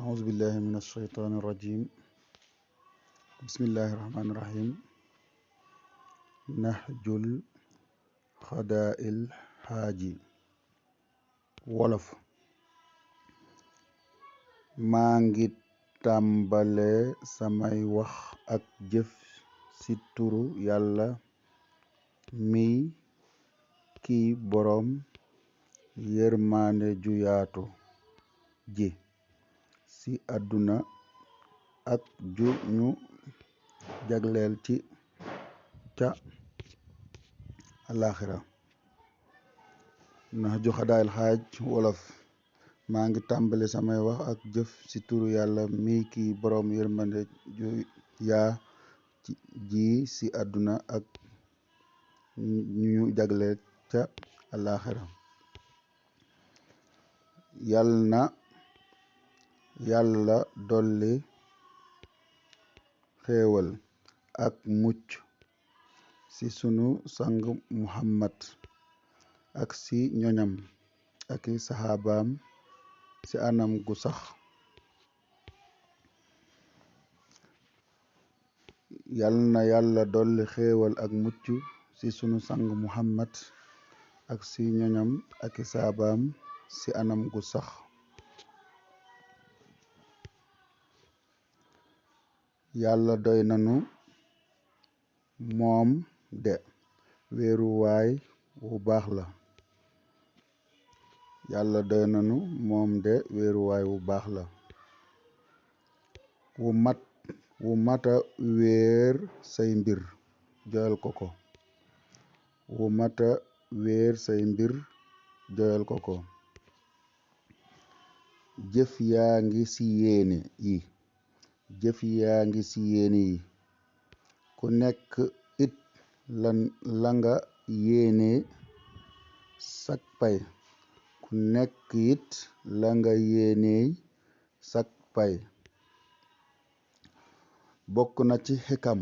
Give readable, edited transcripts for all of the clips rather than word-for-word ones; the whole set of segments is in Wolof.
أعوذ بالله من الشيطان الرجيم. بسم الله الرحمن الرحيم. نهج الخداء الحاج wolof. maa ngi tàmbale samay wax ak jëf ci turu yàlla miy kiy boroom yërmande ju yaatu ji ci àdduna ak ju ñu jagleel ca alaxira. Nahju Xadaa'il Xaaj wolof. maa ngi tàmbali samay wax ak jëf ci turu yàlla mi kiy boroom yërmande ju yaa ji ci àdduna ak ñu jagleel ca alaxira. yal na yàlla dolli xéewal ak mucc ci sunu sang Muhammad ak ci ñoñam ak i saxaabaam ci anam gu sax. yal na yàlla dolli xéewal ak mucc ci sunu sang Muhammad ak ci ñoñam ak i saxaabaam ci anam gu sax. yàlla doy nanu moom de wéeruwaay wu baax la. yàlla doy nanu moom de wéeruwaay wu baax la. wu mata wéer say mbir joyal ko ko. wu mata wéer say mbir joyal ko ko. jëf yaa ngi ci yéene yi. jëf yaa ngi ci yéene yi. ku nekk it la nga yéene sak pay. ku nekk it la nga yéeney sak pay. bokk na ci xikam.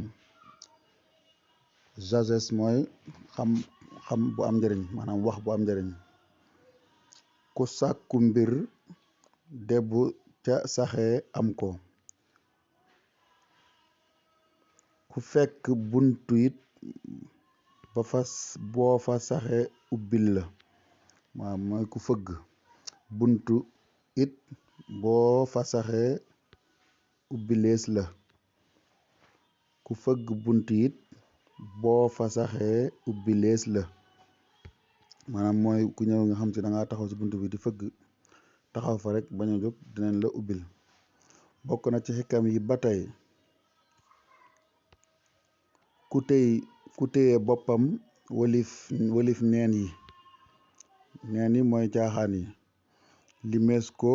sagesse mooy xam bu am njëriñ, maanaam wax bu am njëriñ. ku sàkku mbir de bu ca saxee am ko. ku fekk buntu it boo fa saxee ubbil la. waaw mooy ku fëgg buntu it boo fa saxee ubbilees la. ku fëgg buntu it boo fa saxee ubbilees la. maanaam mooy ku ñëw nga xam si da ngaa taxaw si buntu bi di fëgg, taxaw fa rek bañ a jóg dinañ la ubbil. bokk na ci xikam yi ba tey, ku téye boppam walif neen yi. neen yi mooy caaxaan yi. limees ko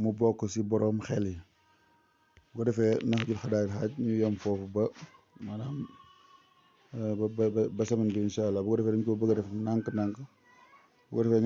mu bokk ci boroom xel yi. bu ko defee Nahjul Xadaa'il Xaaj ñu yem foofu ba maanaam ba semaine bi incha allah. bu ko defee dañ ko bëgg a def nànk-nànk. bu ko defee